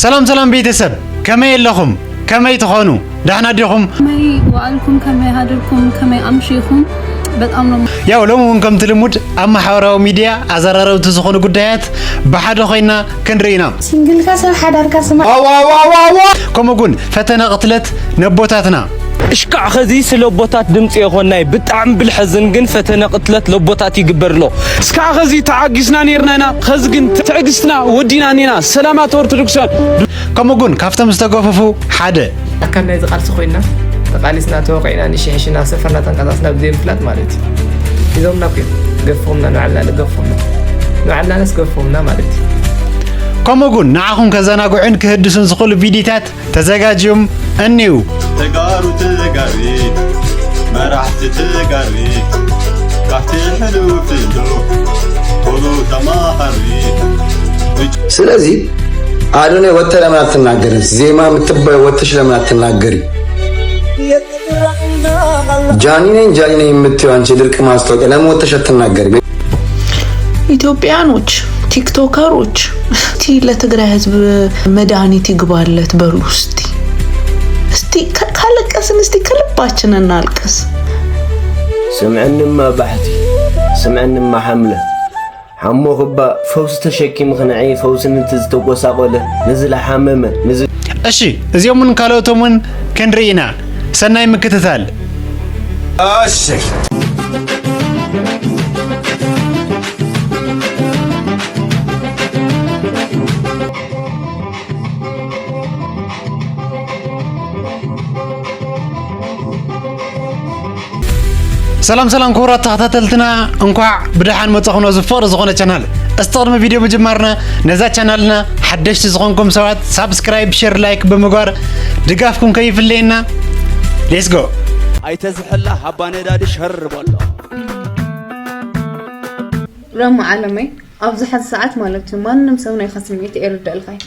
ሰላም ሰላም ቤተሰብ፣ ከመይ ኣለኹም? ከመይ ትኾኑ? ዳሕና ዲኹም? ከመይ ውዓልኩም? ከመይ ሃድርኩም? ከመይ ኣምሺኹም? በጣም ነው ያው ሎሚ እውን ከምቲ ልሙድ ኣብ ማሕበራዊ ሚድያ ኣዘራረብቲ ዝኾኑ ጉዳያት ብሓደ ኮይና ክንርኢ ኢና። ሲንግልካ ሰብ ሓዳርካ ስማዕ። ከምኡ እውን ፈተነ ቅትለት ነቦታትና እሽካዕ ኸዚ ስለ ኣቦታት ድምፂ የኾናይ ብጣዕሚ ብልሐዝን ግን ፈተነ ቅትለት ለቦታት ይግበር ኣሎ። እስካዕ ኸዚ ተዓጊስና ነይርና ኢና ኸዚ ግን ትዕግስትና ወዲና እኒና ሰላማት ኦርቶዶክሳን ከምኡ እውን ካብቶም ዝተገፈፉ ሓደ ኣካል ናይዚ ቃልሲ ኮይና ተቃሊስና ተወቂዕና ንሽሕሽና ሰፈርና ተንቀሳቅስና ብዘይ ምፍላጥ ማለት እዩ ሒዞምና እኮ እዮም ገፎምና ንባዕልና ለገፎምና ንባዕልናስ ገፎምና ማለት እዩ ከምኡ እውን ንዓኹም ከዘናግዑን ክህድሱን ዝኽእሉ ቪዲታት ተዘጋጅዮም እኒው። ተጋሩ ተጋሪ መራሕቲ ተጋሪ ካብቲ ሕሉፍ እንዶ ቶሎ ተማሃሪ ስለዚ አዶናይ ወጥተህ ለምን አትናገርም? ዜማ የምትባይ ወጥተሽ ለምን አትናገሪ? ጃኒ ነኝ ጃኒ ነኝ የምትይው አንቺ ድርቅ ማስታወቂያ ለምን ወጥተሽ አትናገሪ? ኢትዮጵያኖች ቲክቶከሮች እስቲ ለትግራይ ህዝብ መድኃኒት ይግባለት በሉ እስቲ እስቲ ከ- ካለቀስን እስቲ ከልባችን እናልቀስ። ስምዐንማ ባሕቲ ስምዐንማ ሓምለ ሓሞ ክባ ፈውሲ ተሸኪምኺ ንዒ ፈውሲ ንቲ ዝተጎሳቆለ ንዝለሓመመ ንዝ እሺ እዚኦምን ካልኦቶምን ክንርኢ ኢና ሰናይ ምክትታል እሺ ሰላም ሰላም ክቡራት ተኸታተልትና እንኳዕ ብደሓን መጻኹም ኣብዚ ፍቕሪ ዝኾነ ቻናል እስቲ ቅድሚ ቪድዮ ምጅማርና ነዛ ቻናልና ሓደሽቲ ዝኾንኩም ሰባት ሳብስክራይብ ሼር ላይክ ብምግባር ድጋፍኩም ከይፍለየና ሌስጎ ኣይተዝሕላ ሃባ ነዳዲ ሸር በሎ ሮማ ዓለመይ ኣብዚ ሐዚ ሰዓት ማለት እዩ ማንም ሰብ ናይኻ ስምዒት ኣይርደእልኻይ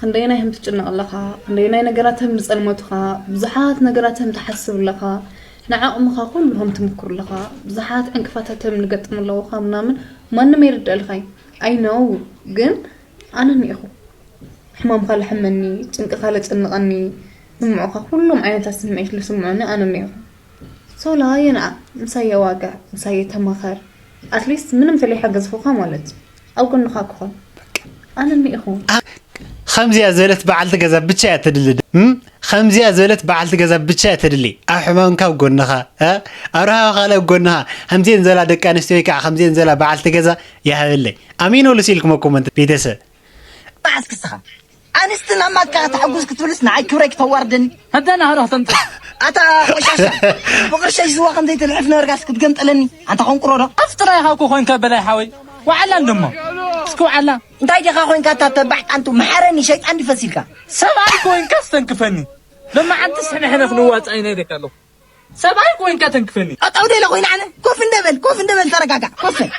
ክንደየናይ ህም ትጭነቕ ኣለኻ ክንደየናይ ነገራት ህም ዝጸልመቱኻ ብዙሓት ነገራት ህም ትሓስብ ኣለኻ ንዓቕምኻ ኩሉ ህም ትምኩር ኣለኻ ብዙሓት ዕንቅፋታት ህም ንገጥም ኣለዉኻ ምናምን ማንም ኣይርደእልኻይ I know ግን ኣነ እኒኤኹ ሕማምካ ለሕመኒ ጭንቅኻ ለጨንቐኒ ስምዑኻ ኩሎም ዓይነታት ስምዒት ልስምዑኒ ኣነ እኒኤኹ So ለሃየ ንዓ ምሳይ የዋግዕ ምሳይ የተማኸር ኣትሊስት ምንም ተለይሓገዝኩኻ ማለት እዩ ኣብ ጎንኻ ክኾን ኣነ እኒኤኹ ከምዚኣ ዝበለት በዓልቲ ገዛ ብቻ እያ ተድሊ ም ከምዚኣ ዝበለት በዓልቲ ገዛ ብቻ እያ ተድሊ ኣብ ሕማምካ ኣብ ጎንኻ እ ኣብ ረሃብኻ ኣብ ጎንኻ ከምዚአን ዘላ ደቂ ኣንስትዮ ወይ ከዓ ከምዚአን ዘላ በዓልቲ ገዛ ይሃበለይ ኣሜን ወልስ ኢልኩም ኮመንት ቤተሰብ መዓስ ክስኻ ኣንስቲ ናብ ማትካ ከተሐጉስ ክትብልስ ንዓይ ክብረይ ክተዋርደኒ ኣታ ናህሮ ክተምፅእ ኣታ ቆሻሻ ብቕርሸሽ ዝዋ ከምዘይትልዕፍ ነበርካስ ክትገምጠለኒ ኣንታ ቆንቁሮ ዶ ኣፍ ጥራይኻ እኮ ኮንካ በላይ ሓወይ ዋዓላ እንደሞ እስኪ ዋዓላ እንታይ ዲኻ ኮንካ እታ ተባዕ ጣንቱ መሓረኒ ሸይጣን ድፈሲልካ ሰብኣይ ኮንካ ስተንክፈኒ ለማዓንቲ ስሕንሕነ ክንዋፃ ይነግረካ ኣለኹ ሰብኣይ ኮይንካ ተንክፈኒ። ጠጠው ደለ ኮይነ ኣነ ኮፍ እንደበል ኮፍ እንደበል ተረጋጋዕ ኮፍ በል።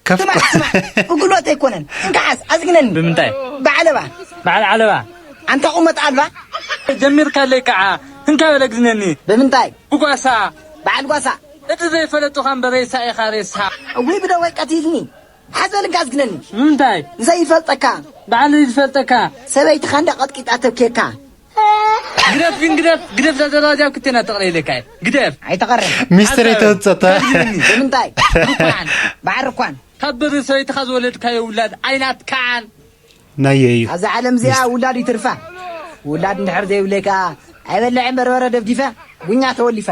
ከፍ ስማዕ ስማዕ እጉልበት ኣይኮነን እንካ ሓዝ ኣዝግነኒ። ብምንታይ? ብዓለባ። በዓል ዓለባ። ኣንታ ቁመት ኣልባ። ጀሚርካለይ ከዓ እንካ በል ኣግዝነኒ። ብምንታይ? ብጓሳ። በዓል ጓሳ። እቲ ዘይፈለጡኻ እምበር ሬሳ ኢኻ ሬሳ። እውይ ብደወይ ቀቲልኒ። ሓዘል እንካ ኣዝግነኒ። ብምንታይ? ዘይፈልጠካ። በዓል ዝፈልጠካ። ሰበይትኻ እንዳ ቀጥቂጣ ተብኬካ። ግደፍ ግን ግደፍ ግደፍ ዛዘራዋዚ ኣብ ክቴና ተቕለይለካ ግደፍ ኣይተቐርብ ሚስትር የተወፀተ ብምንታይ ርኳን በዓል ርኳን ካብ ብሪ ሰበይትኻ ዝወለድካዮ ውላድ ኣይናትካን ናየ እዩ ኣዛ ዓለም እዚኣ ውላድ ይትርፋ ውላድ እንድሕር ዘይብለይ ከዓ ኣይበልዕን በርበረ ደብዲፈ ጉኛ ተወሊፈ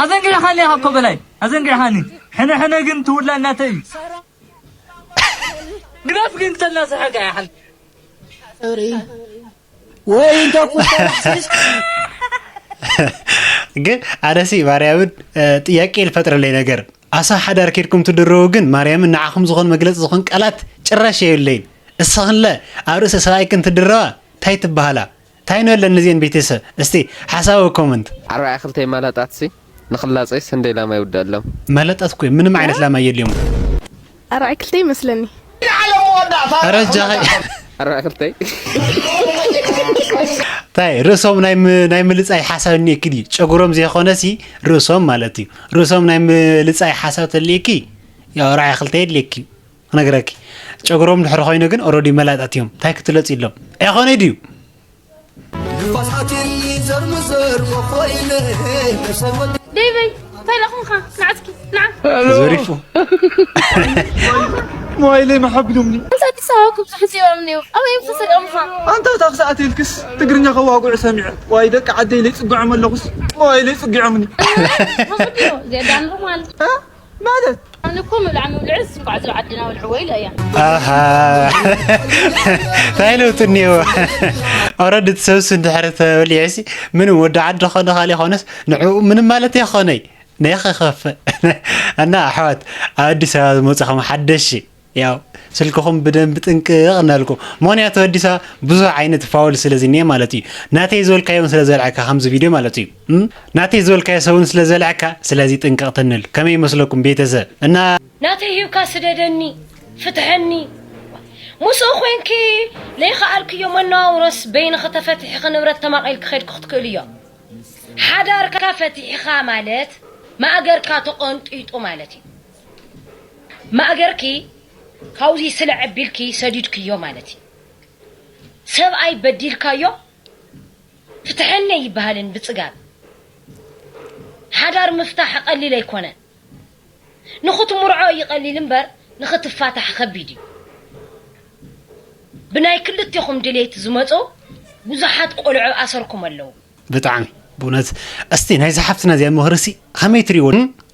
ኣዘንጊዕኻኒ ኢኻ እኮ በላይ ኣዘንጊዕኻኒ ሕነ ሕነ ግን ትውላ እናተ እዩ ግደፍ ግን ክተናስሐካ ይሓል ወይ እንተ ግን ኣነሲ ማርያምን ጥያቄ ልፈጥረለይ ነገር ኣሳ ሓዳር ኬድኩም ትድረው ግን ማርያምን ንዓኹም ዝኾን መግለፂ ዝኾን ቃላት ጭራሽ የብለይን እስኽንለ ኣብ ርእሲ ሰብኣይክን ትድረዋ ታይ ትበሃላ ታይ ንበለን ነዚኤን ቤተሰብ እስቲ ሓሳብ ኮመንት ኣርባዓ ክልተ ይማላጣትሲ ንኽላጸይ ሰንደይ ላማ ይውዳሎም። መለጠት እኮ ምንም ዓይነት ላማ የልዮም። ኣርባዓ ክልተ ይመስለኒ። ኣረ ጃኸይ ኣርባዓ ክልተ ታይ ርእሶም ናይ ም- ናይ ምልጻይ ሓሳብ እኒኤኪ ድዩ ጨጉሮም ዘይኮነሲ ርእሶም ማለት እዩ ርእሶም ናይ ምልጻይ ሓሳብ ተልእኪ ያው ኣርባዓ ክልተ የድልየኪ እዩ ክነግረኪ። ጨጉሮም ድሕሪ ኮይኑ ግን ኦረዲ መላጣት እዮም። እንታይ ክትለጽ ኢሎም? ኣይኾነ ድዩ? ንፋስ ኣትየኒ ዘር ምዘር ወኾይነ ነፍሰ ወዲ ደይበይ እንታይ ደኹምኻ? ንዓስኪ ንዓ። ዘሪፉ። ሞባይለይ መሓቢሎምኒ። ኣንታ ኣዲስ ኣበባ እኮ ብዙሕ ዝዮምኒ እዩ። ኣበይ እዮም ተሰሪቖምኻ? ኣንታ እታ ክሰኣት ኢልክስ ትግርኛ ከዋግዑ ሰሚዐ። ዋይ ደቂ ዓደይ ለይጽግዖም ኣለኹስ። ዋይ ለይጽግዖምኒ። ወቕድዮ ዜዳን ሩማል። ማለት ኣነ እኮ ምብላዕ ምብልዕስ እንኳዕ ዝብ ዓድና ብልዕዎ ኢለ እያ። ኣሃ። እንታይ ለውጢ እኒኦ? ኦረዲ እቲ ሰብሲ እንድሕር ተበሊዑሲ ምንም ወዲ ዓዲ ኾነ ካልእ ኾነስ ንዕኡ ምንም ማለት ኣይኾነይ። ናይ ኸኸፍ እና ኣሕዋት ኣብ ኣዲስ ኣበባ ዝመፅኹም ሓደሽ ያው ስልክኹም ብደንብ ጥንቅቕ እናልኩም። ምኽንያቱ ኣዲስ ኣበባ ብዙሕ ዓይነት ፋውል ስለ ዝኒኤ ማለት እዩ። ናተይ ዝበልካዮ እውን ስለ ዘልዐካ ከምዚ ቪድዮ ማለት እዩ። እም? ናተይ ዝበልካዮ ሰውን ስለ ዘልዐካ ስለዚ ጥንቅቕ ትንል። ከመይ ይመስለኩም ቤተሰብ? እና ናተይ ሂብካ ስደደኒ ፍትሐኒ ምስኡ ኮይንኪ ለይኸኣልክዮ መነዋውሮስ በይንኺ ተፈቲሕኺ ንብረት ተማቒልኪ ከድኪ ክትክእልዮ ሓዳርካ ፈቲሕኻ ማለት ማእገርካ ተቐንጢጡ ማለት እዩ ማእገርኪ ካብዚ ስለ ዕቢልኪ ሰዲድክዮ ማለት እዩ ሰብኣይ በዲልካዮ ፍትሐኒ ኣይበሃልን ብፅጋብ ሓዳር ምፍታሕ ቀሊል ኣይኮነን ንኽትምርዖ እዩ ቀሊል እምበር ንኽትፋታሕ ኸቢድ እዩ። ብናይ ክልቴኹም ድሌት ዝመፁ ብዙሓት ቆልዑ ኣሰርኩም ኣለዉ። ብጣዕሚ ብእውነት እስቲ ናይዚ ሓፍትና እዚኣ ምኽርሲ ከመይ ትሪእዎ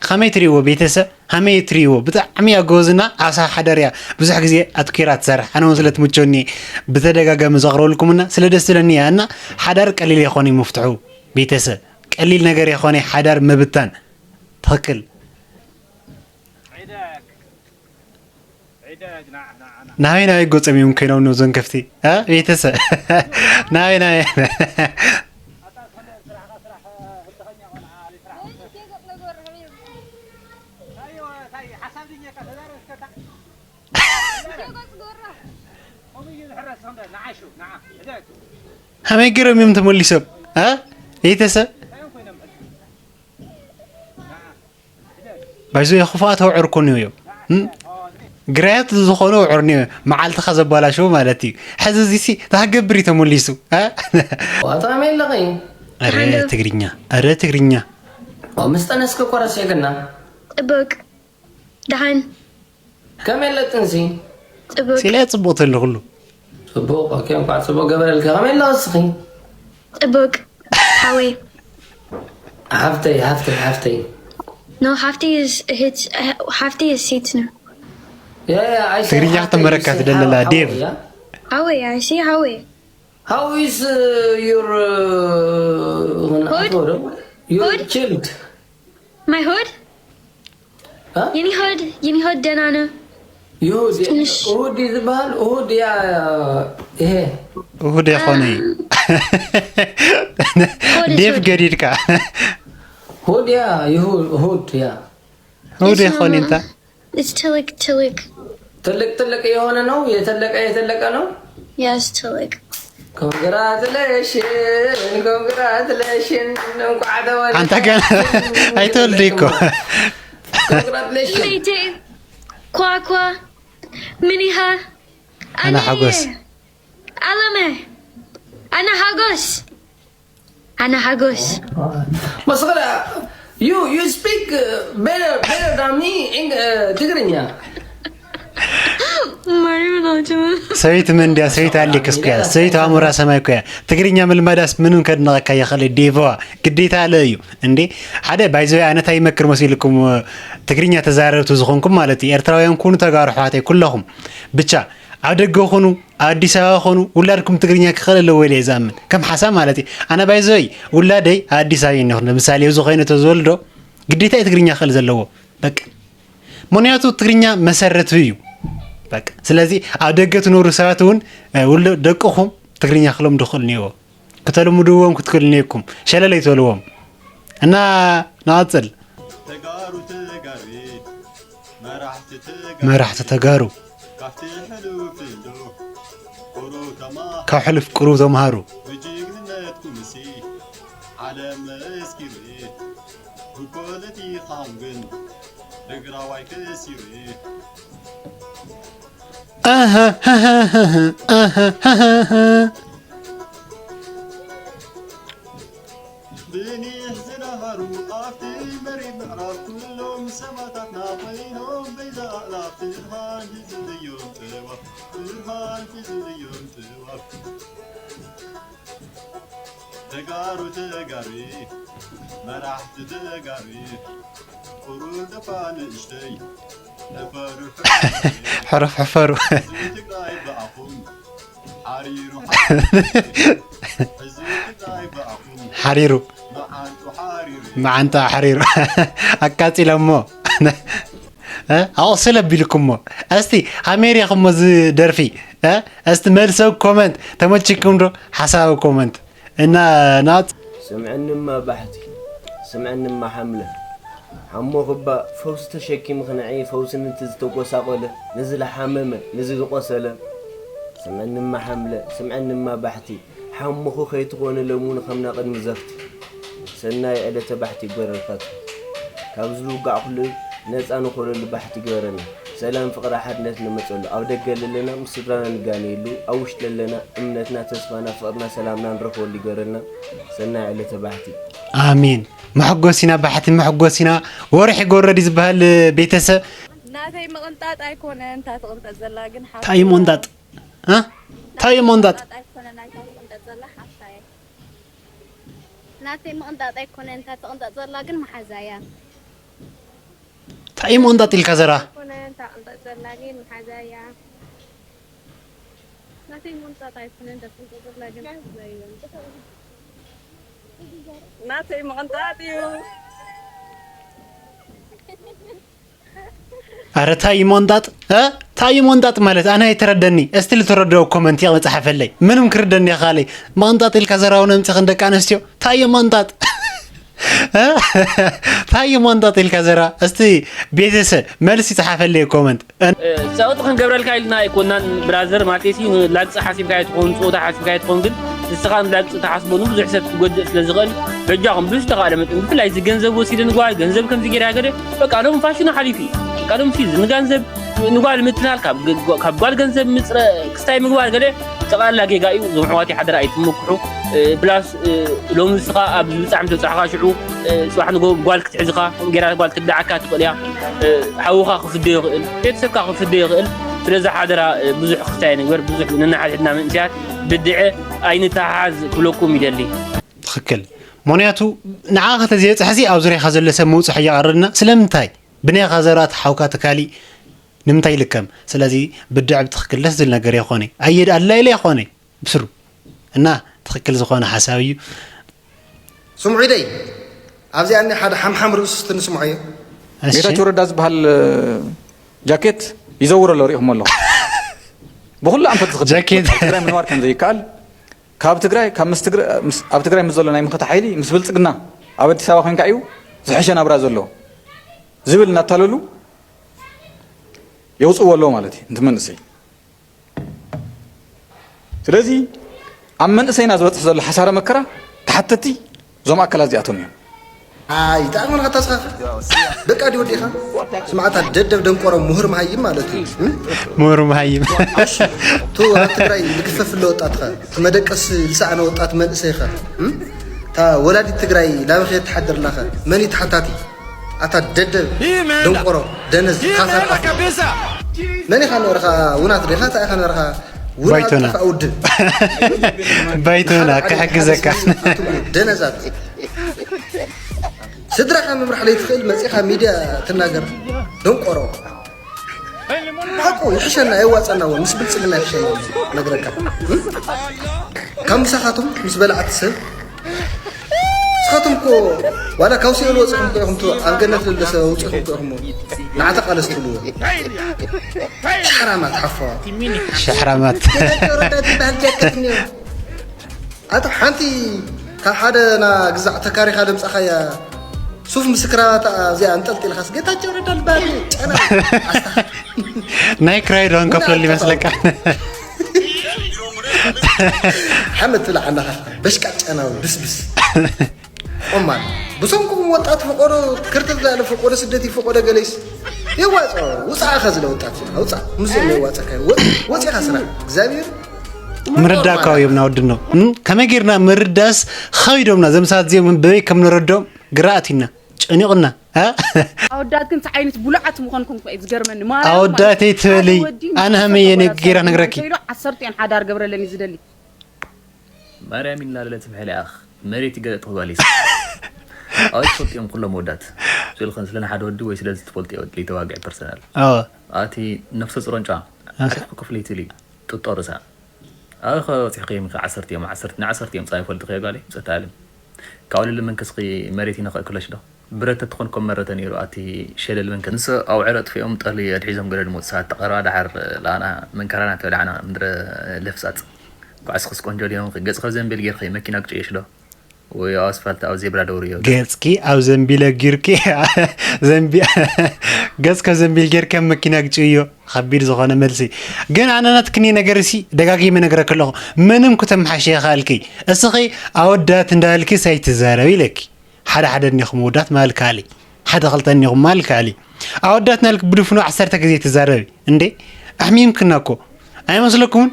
ከመይ ትሪእዎ ቤተሰብ ከመይ ትሪእዎ ብጣዕሚ እያ ጎበዝና ዓሳ ሓደር እያ ብዙሕ ግዜ ኣትኪራ ትሰርሕ ኣነ እውን ስለ ትምቸኒ ብተደጋጋሚ ዘቕረበልኩምና ስለ ደስ ትብለኒ እያ እና ሓዳር ቀሊል የኾነ ምፍትሑ ቤተሰብ ቀሊል ነገር የኾነ ሓዳር ምብታን ትኽክል ናበይ ናበይ ጎፀም እዮም ኮይኖም ነዞን ከፍቲ ቤተሰብ ናበይ ናበይ ከመይ ገይሮም እዮም ተመሊሶም ቤተሰብ ባይዞ ክፉኣት ኣውዕር ኮን እዮም ግርያት ዝኾኑ ኣውዕር እዮም መዓልትኻ ዘባላሸው ማለት እዩ ሕዚ እዚሲ ታገብር እዩ ተመሊሱ ዋታ መለኸ ረ ትግርኛ ረ ትግርኛ ምስ ጠነስከ ኮረስ የግና ጥብቅ ደሓን ከመይ ኣለጥንሲ ጥብቅ ሲላ ጽቡቅ ተለ ኩሉ ጽቡቅ ኦኬ እንኳዕ ጽቡቅ ገበረልካ ከመይ ኣለኽስኺ ጥብቅ ሓወይ ሓፍተይ ሓፍተይ ሓፍተይ No, Hafti is his Hafti is seats now. Yeah, yeah, I said ትግርኛ ሓፍተይ, ከተመረካ you said ትደለላ ሓው- ዴቭ ሓውያ? How are you? I see how are you? How is uh, your uh, Hood? your Hood? child? My hood? Huh? Yeni hood? Yeni hood ደህና ነው። ይሁድ ትንሽ- እሁድ እዩ ዝበሃል እሁድ እያ ይሄ እሁድ የኾነ እዩ ዴቭ ገዲድካ እሁድ እያ ይሁድ እሁድ እያ እሁድ የኾነ እንታ It's ትልቅ ትልቅ ትልቅ ትልቅ የሆነ ነው የተለቀ የተለቀ ነው Yes ትልቅ ኮንግራትሌሽን ኮንግራትሌሽን እንኳዕ ተወለድሽ ኣንታ ገና ኣይተወልደ እኮ ኮንግራትሌሽን Hey Dave. ኳኳ ምኒሃ ኣና ሓጎስ ኣለመ ኣና ሓጎስ ኣና ሓጎስ መስኸረ you you speak uh, better better than me in uh, ትግርኛ ማርያም ናቸው ሰበይቲ መን ድያ ሰበይቲ ኣሌክስ ኮያ ሰበይቲ ኣሞራ ሰማይ ኮያ ትግርኛ ምልማዳስ ምንም ከድነቐካ ይኽእል ዴቫዋ ግዴታ ኣለ እዩ እንዴ ሓደ ባይዘ ኣነታ ይመክር መሲልኩም ትግርኛ ተዛረብቲ ዝኾንኩም ማለት እዩ ኤርትራውያን ኩኑ ተጋሩ ኣሕዋተይ ኩለኹም ብቻ ኣብ ደገ ኾኑ ኣብ ኣዲስ ኣበባ ኾኑ ውላድኩም ትግርኛ ክኽእል ኣለዎ ኢለ እየ ዝኣምን ከም ሓሳብ ማለት እዩ ኣነ ባይዘይ ውላደይ ኣብ ኣዲስ ኣበባ እየ እኒኹ ንምሳሌ እዚ ኮይኑ ተዝወልዶ ግዴታ እዩ ትግርኛ ክኽእል ዘለዎ በቃ ምኽንያቱ ትግርኛ መሰረቱ እዩ በቃ ስለዚ ኣብ ደገ ትነብሩ ሰባት እውን ውሎ ደቅኹም ትግርኛ ክለምዱ ክኽእሉ እኒዎ ክተልምድዎም ክትክእሉ እኒኩም ሸለል ኣይትበልዎም እና ንቐፅል ተጋሩ ተጋሪ መራሕቲ ተጋሪ መራሕቲ ተጋሩ ካብቲ ሕሉፍ እንዶ ቁሩብ ተማሃሩ ካብ ሕሉፍ ቅሩብ ተምሃሩ ብጅግንነትኩምሲ ዓለም መስኪሩ ብፖለቲኻም ግን ትግራዋይ ከሲሩ ብኒሕ ዝነሃሩ ኣብቲ መሪብ ምዕራብ ኩሎም ሰማእታትና ኮይኖም በይዛ ኣእላፍ ብርሃን ሒዙ እዮም ጥዋፍ፣ ብርሃን ሒዙ እዮም ጥዋፍ። ተጋሩ ተጋሪ መራሕቲ ተጋሪ ቁሩብ ደፋ ንእሽተይ ሕፈሩ ሕፈሩ ሕሩፍ ሕፈሩ። ህዝቢ ትግራይ ብኣኹም ሓሪሩ ሕዝቢ ትግራይ ብኣኹም ሓሪሩ መዓንጡ ሓሪሩ መዓንጣ ሓሪሩ ኣቃጺሎሞ እ? ኣቑስል ኣቢልኩሞ። እስቲ ሃሜር ኢኹሞ እዚ ደርፊ እ? እስቲ መልሰ ኮመንት ተመችኩም ዶ? ሓሳብ ኮመንት እና ናት ስምዕንማ ባሕቲ ስምዕንማ ሓምለ ሓሞኽባ ፈውሲ ተሸኪምኺ ንዒ ፈውሲ ነቲ ዝተጎሳቆለ ነዚ ለሓመመ ነዚ ዝቆሰለ ስምዕንማ ሓምለ ስምዕንማ ባሕቲ ሓሞኹ ከይትኾኒ ለሙን ኸምና ቅድሚ ዘፍቲ ሰናይ ዕለተ ባሕቲ ይግበረልካ ካብ ዝውጋዕ ኩሉ ነፃ ንኾነሉ ባሕቲ ይግበረና ሰላም ፍቕሪ ሓድነት ንመፀሉ ኣብ ደገ ለለና ምስ ስድራና ንጋነየሉ ኣብ ውሽጢ ለለና እምነትና ተስፋና ፍቕርና ሰላምና ንረኽበሉ ይግበረና ሰናይ ዕለተ ባሕቲ ኣሜን። መሐጎሲና ባሕቲ መሐጎሲና ወርሒ ጎረድ ዝበሃል ቤተሰብ ናተይ ምቕንጣጥ ኣይኮነ እንታ ትቕንጠጥ ዘላ ግን እንታይ እዩ ምቕንጣጥ? እ? እንታይ እዩ ምቕንጣጥ? ኣይኮነ ናይታ ትቕንጠጥ ዘላ ሓፍታየ ናተይ ምቕንጣጥ ኣይኮነ እንታ ትቕንጠጥ ዘላ ግን መሓዛያ እንታይ እዩ ምቕንጣጥ ኢልካ ዘራ? ኣይኮነ እንታ ትቕንጠጥ ዘላ ግን መሓዛያ ናተይ ምቕንጣጥ ኣይኮነ እንታ ትቕንጠጥ ዘላ ግን መሓዛያ ናተይ ምቕንጣጥ እዩ ኣረ ታይ እዩ መንጣጥ እ ታይ እዩ መንጣጥ ማለት ኣነ ኣይተረደኒ እስቲ ልተረደኦ ኮመንት ይቕ ጻሓፈለይ ምንም ክርደኒ ይኻለይ መንጣጥ ኢልካ ዘራውን ኣምጺኽን ደቂ ኣንስትዮ ታይ እዩ መንጣጥ እ ታይ እዩ መንጣጥ ኢልካ ዘራ እስቲ ቤተሰብ መልሲ ጻሓፈለይ ኮመንት ጸቕጢ ክንገብረልካ ኢልና ኣይኮናን ብራዘር ማለተይሲ ንላግጺ ሓሲብካ ኣይትኾን ጾታ ሓሲብካ ኣይትኾን ግን ንስኻ ንላግጺ ተሓስቦ ንብዙሕ ሰብ ክጎድእ ስለ ዝኽእል በጃኹም ብዝተኻእለ መጠን ብፍላይ እዚ ገንዘብ ወሲደ ንጓል ገንዘብ ከምዚ ገይራ ገለ በቃ ሎም ፋሽኑ ሓሊፉ እዩ በቃ ሎም ሲ ንጋንዘብ ንጓል ምትላል ካብ ጓል ገንዘብ ምፅረ ክስታይ ምግባር ገለ ጠቕላላ ጌጋ እዩ እዞም ኣሕዋት ሓደራ ኣይትመክሑ ፕላስ ሎሚ ንስኻ ኣብ ብጻዕሚ ተብጻሕኻ ሽዑ ጽባሕ ንጎ ጓል ክትሕዝኻ ጌራ ጓል ትግድዓካ ትኽእል እያ ሓውኻ ክፍዶ ይኽእል ቤተሰብካ ክፍዶ ይኽእል ስለዚ ሓደራ ብዙሕ ክስታይ ንግበር ብዙሕ ነናሓድሕድና መንእሰያት ብድዐ ኣይንተሓሓዝ ክብለኩም ይደሊ። ትኽክል። ምኽንያቱ ንዓኻ ተዘየብፅሐሲ ኣብ ዙርያኻ ዘሎ ሰብ ምውፅሕ እያቐረድና። ስለምንታይ? ብናይኻ ዘርኣ ተሓውካ ተካሊ ንምንታይ ይልከም? ስለዚ ብድዐ ብትኽክል ደስ ዝብል ነገር የኾነ። ኣየድ ኣላ ኢለ የኾነ ብስሩ እና ትኽክል ዝኾነ ሓሳብ እዩ። ስምዑ ኢደይ ኣብዚኣ እኒ ሓደ ሓምሓም ርእሱ እስቲ ንስምዖ እየ። እሺ። ጌታቸው ረዳ ዝበሃል ጃኬት ይዘውር ኣሎ ሪኢኹሞ ኣለኹ። ብኹሉ ኣንፈት ዝኽተል ጃኬት። ትግራይ ምንባር ከም ዘይከኣል ካብ ትግራይ ካብ ምስ ትግራይ ምስ ኣብ ትግራይ ምስ ዘሎ ናይ መኸተ ሓይሊ ምስ ብልጽግና ኣብ ኣዲስ ኣበባ ኮይንካ እዩ ዝሕሸ ናብራ ዘሎ ዝብል እናታለሉ የውፅዎ ኣለዉ ማለት እዩ። እንት መንእሰይ ስለዚ ኣብ መንእሰይና ዝበፅሕ ዘሎ ሓሳረ መከራ ተሓተቲ እዞም ኣካላት እዚኣቶም እዮም። ኣይ ይጠቕመና ተስኻኸ ደቃ ዲ ወዲኻ ስማዕታ ደደብ ደንቆሮ ምሁር መሃይም ማለት እዩ። ምሁር መሃይም። እሺ ቱ ኣብ ትግራይ ልግፈፍ ኣሎ ወጣትኸ እቲ መደቀስ ልሰኣነ ወጣት መንእሰይኸ እታ ወላዲት ትግራይ ላበኸ ትሓድር ላኸ መን እዩ ተሓታቲ? ኣታ ደደብ ደንቆሮ ደነዝ ካፈር ኣፍ መን ኢኻ ነርኻ ውናት ዲኻ እንታይ ኢኻ ነርኻ ውናት ባይቶና። ጠፋ ውድብ ባይቶና ክሕግዘካ። ኣቱም ደነዛት ስድራኻ ምምራሕ ለይትኽእል መፂኻ ሚድያ ትናገር ደንቆሮ ሓቁ ይሕሸና የዋፀና እውን ምስ ብልፅግና ይሕሸና እውን ነግረካ ካብ ምሳኻቶም ምስ በላዕቲ ሰብ ንስኻትኩም እኮ ዋላ ካብ ሲኦል ወፂኹም እኮ ኢኹም ት- ኣብ ገነት ለሎ ሰብ ኣውፂኹም እኮ ኢኹም ንዓተ ቃለስ ትብልዎ ሸሕራማት ሓፈዋ ሸሕራማት ጌታቸው ረዳ ዝበሃል ጃኬት እኒኦ ኣቶ ሓንቲ ካብ ሓደ ና ግዛዕ ተካሪኻ ደምፃኻያ ሱፍ ምስ ክራባታ እዚኣ ኣንጠልጢልኻስ ጌታቸው ረዳ ዝበሃል ጨና ኣስታ ናይ ክራይ ዶ ንከፍለሉ ይመስለካ ሓመድ ትብላ ዓንዳኻ በሽቃ ጨናዊ ብስብስ ቆማል ብሰንኩም ወጣት ፈቆዶ ክርተት ላለ ፈቆዶ ስደት ይፈቆዶ ገለይስ የዋጽኦ ውጻእ ከ ዝለ ወጣት ውጻእ ምስ ዘሎ የዋጸካ ወጽ ወጽኻ ስራሕ እግዚኣብሔር ምርዳእ እኳ እዮም ናወድኖ ከመይ ጌርና ምርዳስ ኸይዶምና ዘምሳት እዚኦም በበይ ከም ንረዶም ግራ ኣቲና ጨኒቑና እ? ኣወዳት ግን እንታይ ዓይነት ብሉዓት ምዃንኩም እኮ እዩ ዝገርመኒ። ማርያም ኣወዳተይ ማለት ትበሊ፣ ሓደ ወዲ ኣነ ምስ ከመይ እየ ሰበራ ነጊረ ሰበራ ክነግረኪ? እንተኢሉ ዓሰርተ እየን ሓዳር ገብረለን እዩ ዝደሊ። ማርያም ይናለለ ትምሕል ያኽ መሬት ይገለጥ ጓል ይስ ኣይ ትፈልጥ እዮም ኩሎም ወዳት ስልኽን ስለ ሓደ ወዲ ወይ ስለ ዝትፈልጥ ወዲ ተዋግዕ ፐርሰናል ኣዎ ኣቲ ነፍሰ ጽሮንጫ ኣትሕኩ ክፍሊ ትሊ ጥጦ ርሳ ኣኸ ጽሕቂ ምኸ ዓሰርተ እዮም ዓሰርተ ንዓሰርተ እዮም ጻይ ፈልጥ ከጋሊ ጸታልም ካብ ልል መንከስኺ መሬት ይነኸእክለሽ ዶ ብረት ተትኾን ኮም መረተ ነይሩ ኣቲ ሸለል መንከስ ንስ ኣብ ዕረ ጥፊኦም ጠሊ ኣድሒዞም ገለ ድሞት ሰዓት ተቐረባ ደሓር ላና መንከራና ተብላዕና ምድረ ለፍጻጽ ኳዕስኽስ ቆንጆ ድዮም ገጽ ካብ ዘንቤል ጌርኺ መኪና ግጭየሽ ዶ ወይ ኣብ ኣስፋልት ኣብ ዜብራ ደውርዮ ገጽኪ ኣብ ዘንቢለ ጊርኪ ዘንቢ ገጽ ካብ ዘንቢል ጌርኪ ኣብ መኪና ግጭዮ ከቢድ ዝኾነ መልሲ ግን ኣነ ናትክኒ ነገር ሲ ደጋጊመ ነግረክ ኣለኹ ምንም ክተመሓሸ ይኽኣልኪ እስኺ ኣወዳት እንዳልኪ ሳይትዛረብ ኢለኪ ሓደ ሓደ እኒኹም ኣወዳት ማልካሊ ሓደ ክልተ እኒኹም ማልካሊ ኣወዳት ናልክ ብድፍኑ ዓሰርተ ግዜ ትዛረቢ እንዴ ኣሕሚምክና እኮ ኣይመስለኩምን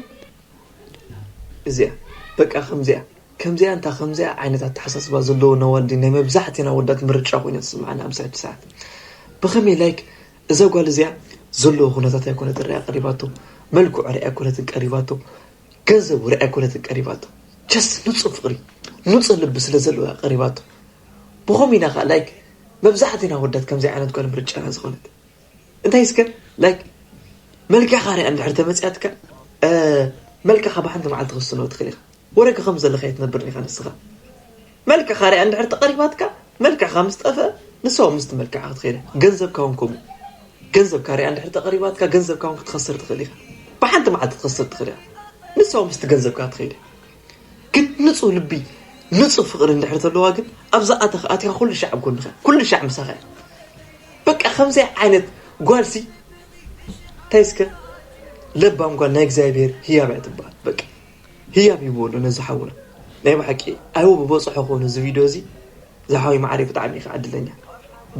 እዚኣ በቃ ከምዚኣ ከምዚኣ እንታ ከምዚኣ ዓይነት ኣተሓሳስባ ዘለዎ ነዋልዲ ናይ መብዛሕትና ወዳት ምርጫ ኮይና ትስምዓና ኣብዚ ሕጂ ሰዓት ብኸመይ ላይክ እዛ ጓል እዚኣ ዘለዎ ኩነታት ኣይኮነትን ሪኣ ቀሪባቶ መልክዑ ሪኣ ኣይኮነትን ቀሪባቶ ገንዘቡ ሪኣ ኣይኮነትን ቀሪባቶ ጀስ ንፁህ ፍቅሪ ንፁህ ልቢ ስለ ዘለዋ ቀሪባቶ ብኸም ኢና ከዓ ላይክ መብዛሕትና ወዳት ከምዚ ዓይነት ጓል ምርጫና ዝኾነት እንታይ እስከ ላይክ መልክዕኻ ሪኣ እንድሕር ተመፅያትካ መልክዕኻ ብሓንቲ መዓልቲ ክስኖ ትኽእል ኢኻ ወረ ከም ዘለኻ የትነብር ኢኻ ንስኻ መልክዕኻ ሪኣ እንድሕር ተቐሪባትካ መልክዕኻ ምስ ጠፍአ ንስዋ ምስቲ መልክዕኻ ክትኸይደ ገንዘብካ እውን ከምኡ ገንዘብካ ሪኣ እንድሕር ተቐሪባትካ ገንዘብካ እውን ክትኸስር ትኽእል ኢኻ ብሓንቲ መዓልቲ ክትኸስር ትኽእል ኢኻ ንስዋ ምስቲ ገንዘብካ ትኸይደ ግን ንፁህ ልቢ ንፁህ ፍቕሪ እንድሕር ተለዋ ግን ኣብዛ ኣተኻ ኣቲኻ ኩሉ ሻዕ ኣብ ጎንኻ ኩሉ ሻዕ ምሳኻ እያ በቃ ከምዚ ዓይነት ጓልሲ እንታይ እስከ ለባም ጓል ናይ እግዚኣብሔር ህያብ እያ ትበሃል በቃ ህያብ ይበሉ ነዚ ሓውና ናይ ብሓቂ ኣይዎ ብበፅሖ ኮኑ እዚ ቪድዮ እዚ ዝሓወይ ማዕሪ ብጣዕሚ ኢኻ ዕድለኛ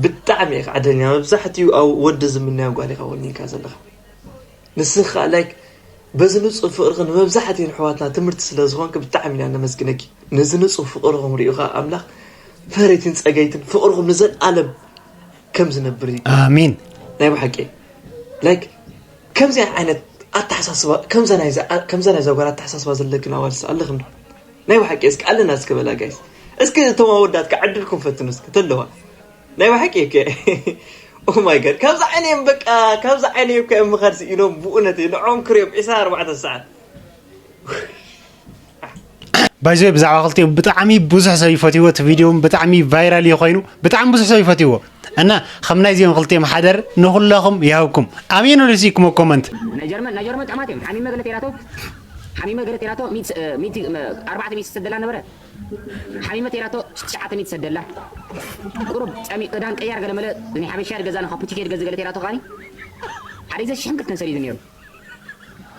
ብጣዕሚ ኢኻ ዕድለኛ መብዛሕትኡ ኣብ ወዲ ዝምነያ ጓል ኢኻ ወኒንካ ዘለኻ ንስኻ ላይክ በዚ ንፁህ ፍቅርኺ ንመብዛሕትኡ ንሕዋትና ትምህርቲ ስለ ዝኾንኪ ብጣዕሚ ኢና ነመስግነኪ ነዚ ንፁህ ፍቅርኹም ሪኡ ከዓ ኣምላኽ ፈረይትን ፀገይትን ፍቅርኹም ንዘለኣለም ከም ዝነብር እዩ ኣሜን ናይ ብሓቂ ላይክ ከምዚኣ ዓይነት ኣተሓሳስባ ከምዛ ናይዛ ጓል ኣተሓሳስባ ዘለክን ኣዋልስ ኣለኽን ዶ ናይ ብሓቂ እስኪ ኣለና እስኪ በላ ጋይስ እስኪ እቶም ኣወዳት ከዓ ዕድልኩም ፈትኑ እስኪ ተለዋ ናይ ብሓቂ እከ ኦማይ ጋድ ካብዚ ዓይነ እዮም በቃ ካብዚ ዓይነ እዮም ከ ምኻድ ስኢኖም ብእውነት እዩ ንዖም ክሪኦም ዒስራ ኣርባዕተ ሰዓት ባይዘ ብዛዕባ ክልቲኦም ብጣዕሚ ብዙሕ ሰብ ይፈትዎ እቲ ቪድዮ ብጣዕሚ ቫይራል እዩ ኮይኑ ብጣዕሚ ብዙሕ ሰብ ይፈትዎ እና ከም ናይዚኦም ክልቲኦም ሓደር ንኩለኹም ይሃብኩም ኣሜን ወደሲ ኩሞ ኮመንት ናይ ጀርመን ናይ ጀርመን ጫማት እዮም ሓሚመ ገለ ቴራቶ ሓሚመ ገለ ቴራቶ ሚት ሚት ኣርባዕተ ሚት ሰደላ ነበረ ሓሚመ ቴራቶ ትሽዓተ ሚት ሰደላ ቁሩብ ጸሚ ክዳን ቀያር ገለ መለ ናይ ሓበሻ ገዛ ንካ ፑቲኬ ገዝ ገለ ቴራቶ ካኒ ሓደ ዘ ሽሕን ክልተን ሰሪዙ ነይሩ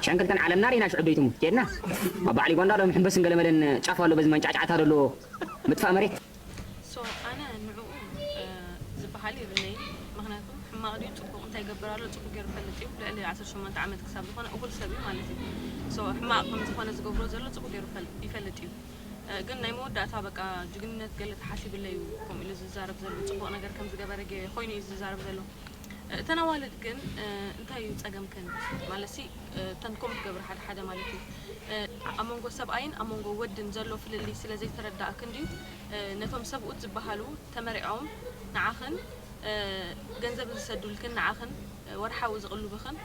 ሸንክልተን ዓለምና ሪና ሽዑ ደይትሙ ኬድና ኣብ ባዕሊ ጓንዳ ሎም ሕንበስን ገለመለን ጫፍ ኣሎ በዚ መንጫዕጫዕታ ደሎ ምጥፋእ መሬት so ኣነ ንዕኡ ዝበሃል የብለይን ምክንያቱ ሕማቕ ድዩ ፅቡቕ እንታይ ይገብር ኣሎ ፅቡቕ ገይሩ ይፈልጥ እዩ ልዕሊ ዓሰርተ ሸሞንተ ዓመት ክሳብ ዝኾነ እኹል ሰብ እዩ ማለት እዩ so ሕማቕ ከም ዝኾነ ዝገብሮ ዘሎ ፅቡቕ ገይሩ ይፈልጥ እዩ ግን ናይ መወዳእታ በቃ ጅግንነት ገለ ተሓሲብለ እዩ ከምኡ ኢሉ ዝዛረብ ዘሎ ፅቡቕ ነገር ከም ዝገበረ ኮይኑ እዩ ዝዛረብ ዘሎ እተን ኣዋልድ ግን እንታይ እዩ ጸገምክን? ማለትሲ እተን ከምኡ ትገብራ ሓደ ሓደ ማለት እዩ። ኣብ መንጎ ሰብኣይን ኣብ መንጎ ወድን ዘሎ ፍልልይ ስለ ዘይተረዳእክን ድዩ ነቶም ሰብኡት ዝበሃሉ ተመሪዖም ንዓኽን ገንዘብ ዝሰዱልክን ንዓኽን ወርሓዊ ዝቕልቡኽን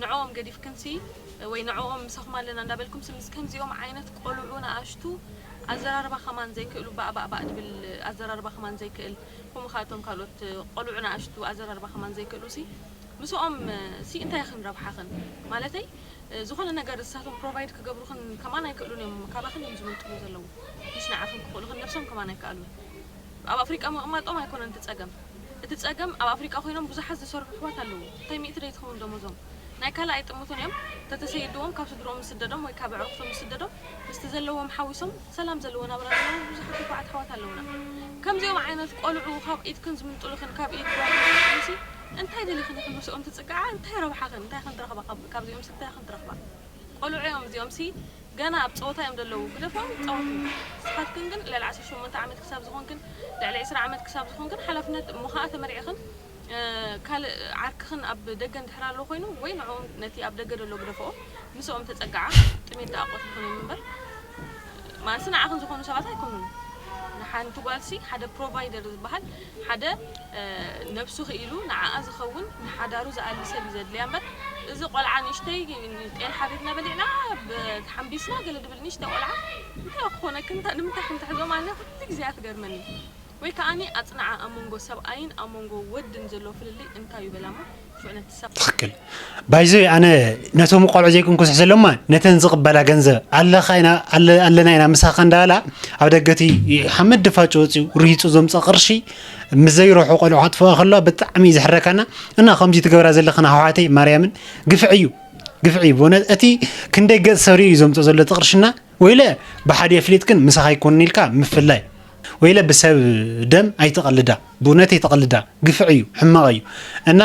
ንዕኦም ገዲፍክንሲ ወይ ንዕኦም ምሳኹም ኣለና እንዳበልኩምሲ ምስ ከምዚኦም ዓይነት ቆልዑ ንኣሽቱ ኣዘራርባ ከማን ዘይክእሉ ባእ ባእ ባእ ድብል ኣዘራርባ ከማን ዘይክእል ከምኡ ከዓ እቶም ካልኦት ቆልዑ ንኣሽቱ ኣዘራርባ ከማን ዘይክእሉ ሲ ምስኦም ሲ እንታይ ኢኽን ረብሓኽን ማለተይ ዝኾነ ነገር ንሳቶም provide ክገብሩኽን ከማን ኣይክእሉን እዮም ካባኽን እዮም ዝበልፅጉ ዘለዉ ምሽ ንዓኽን ክኽእሉኽን ነብሶም ከማን ኣይከኣሉን ኣብ ኣፍሪቃ ምቕማጦም ኣይኮነን እቲ ፀገም እቲ ፀገም ኣብ ኣፍሪቃ ኮይኖም ብዙሓት ዝሰርሑ ኣሕዋት ኣለዉ እንታይ ሚእቲ ዶ ይትኸውን ደሞዞም ናይ ካልኣይ ጥምቶም እዮም ተተሰይድዎም ካብ ስድርኦም ምስደዶም ወይ ካብ ኣዕሩኽቶም ምስደዶም ምስቲ ዘለዎም ሓዊሶም ሰላም ዘለዎ ናብራ ዘለዎም ብዙሓት ንፉዓት ኣሕዋት ኣለዉና ከምዚኦም ዓይነት ቆልዑ ካብ ኢድክን ዝምንጥሉኽን ካብ ኢድ ጓል ኣንስተይቲ እንታይ ደሊኽን ኢኽን ምስኦም ትጽግዓ? እንታይ ረብሓኽን? እንታይ ኢኽን ትረኽባ? ካብ-፣ ካብዚኦም ሲ እንታይ ኢኽን ትረኽባ? ቆልዑ እዮም እዚኦም ሲ፣ ገና ኣብ ጸወታ እዮም ዘለዉ። ግደፎም፣ ጻወቱ። ንስኻትክን ግን ልዕሊ ዓሰርተ ሸሞንተ ዓመት ክሳብ ዝኾንክን፣ ልዕሊ ዕስራ ዓመት ክሳብ ዝኾንክን ሓላፍነት እሞ ኸኣ ተመሪዕኽን፣ እ፣ ካልእ ዓርክኽን ኣብ ደገ እንድሕር ኣሎ ኮይኑ፣ ወይ ንዕኡ ነቲ ኣብ ደገ ዘሎ ግደፍኦ፣ ምስኦም ተጸግዓ፣ ጥሜት ደኣ ቆትልኽን እዮም እምበር። ማለት ንዓኽን ዝኾኑ ሰባት ኣይኮኑን። ንሓንቲ ጓልሲ ሓደ ፕሮቫይደር ዝበሃል ሓደ፣ እ፣ ነብሱ ክኢሉ ንዓኣ ዝኸውን ንሓዳሩ ዝኣሊ ሰብ እዩ ዘድልያ እምበር፣ እዚ ቆልዓ ንእሽተይ ጤል ሓቢርና በሊዕና፣ ብ-፣ ተሓምቢስና ገለ ድብል ንእሽተይ ቆልዓ እንታይ ክኾነክን፣ እንታይ፣ ንምንታይ ከም ትሕዞ ማለት ኩሉ ግዜ እያ ትገርመኒ። ወይ ከኣኒ ኣጽንዓ ኣብ መንጎ ሰብኣይን ኣብ መንጎ ወድን ዘሎ ፍልልይ እንታይ እዩ በላሞ? ሽዑ ነቲ ሰብ ትኽክል። ባይዘይ ኣነ ነቶም ቆልዑ ዘይኮንኩ ስሕ ዘሎማ ነተን ዝቕበላ ገንዘብ ኣለኻ ኢና ኣለ- ኣለና ኢና ምሳኻ እንዳበላ ኣብ ደገቲ ሓመድ ድፋጭ ወፂኡ ርሂፁ ዘምፀ ቅርሺ ምስ ዘይረሑ ቆልዑ ከጥፍኦ ከለዋ ብጣዕሚ እዩ ዝሕረካና። እና ከምዚ ትገብራ ዘለኽን ኣሕዋተይ ማርያምን ግፍዒ እዩ ግፍዒ እዩ ብእውነት እቲ ክንደይ ገፅ ሰሪኡ እዩ ዘምፀ ዘሎ እቲ ቅርሽና ወይለ ብሓደ የፍሊጥክን ምሳኻ ይኮንን ኢልካ ምፍላይ ወይለ ብሰብ ደም ኣይትቐልዳ ብእውነት ኣይትቐልዳ ግፍዒ እዩ ሕማቕ እዩ እና